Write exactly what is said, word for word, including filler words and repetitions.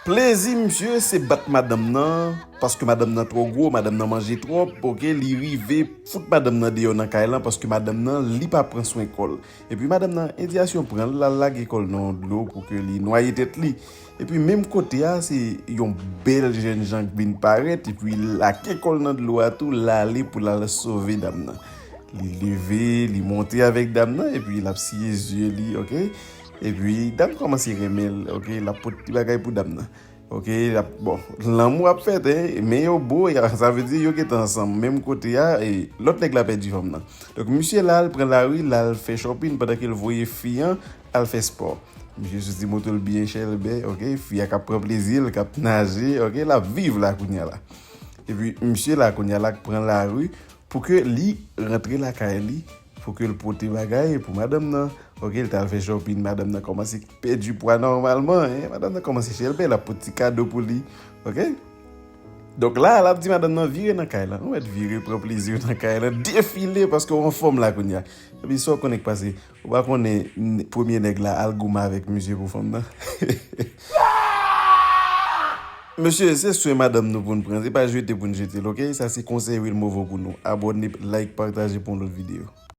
Plezi misye se bat madanm nan, paske madanm nan twò gwo, madanm nan manje twòp, oke, li rive fout madanm nan deyò nan kay lan, paske madanm nan, li pa pran swen kò l. Epi madanm nan, endiyasyon pran l, l al lage kò l nan yon dlo pou ke li nwaye tèt li. Epi menm kote a, se yon bèl jènjan k vin parèt, epi l lage kò l nan dlo a tou, l ale pou l al sove dam nan. Li leve, li monte avèk dam nan, epi l ap siye zye li, oke? Epi dam kòmanse renmen l, oke? L ap pot ti bagay pou dam nan. Oke, l ap, bon, lanmou ap fèt, en, men yo bo, sa vle di yo gentan ansanm. Menm kote a, e, lòt nèg la pèdi fanm nan. Donk, misye la, l pran lari, l al fè shopping pandan ke l voye fi an al fè spò. Misye soti moto l byen chèlbè, oke, fi a k ap pran plezi l, k ap naje, oke, l ap viv la kounye a la. Epi, misye la kounye a la k pran lari pou ke li rantre lakay li, pou ke l pote bagay pou madanm nan. Oke, l t al fè shopping, madanm nan kòmanse pèdi pwa nòmalman, en, madanm nan kòmanse chèlbè, l ap pote ti kado pou li, oke? Donk la, l ap di madanm nan vire nan kay lan. Ou mèt vire, pran plezi w nan kay lan, defile, paske w anfòm la kounye a. Epi sa w konnen k pase, ou pa konnen n- premye nèg la al goumen avèk misye pou fanm nan. Mesye, se swen madanm nou pou n pran, se pa jete pou n jete l, oke? Sa se konsèy Wilmovo pou nou. Abòne, like, pataje pou yon lòt videyo.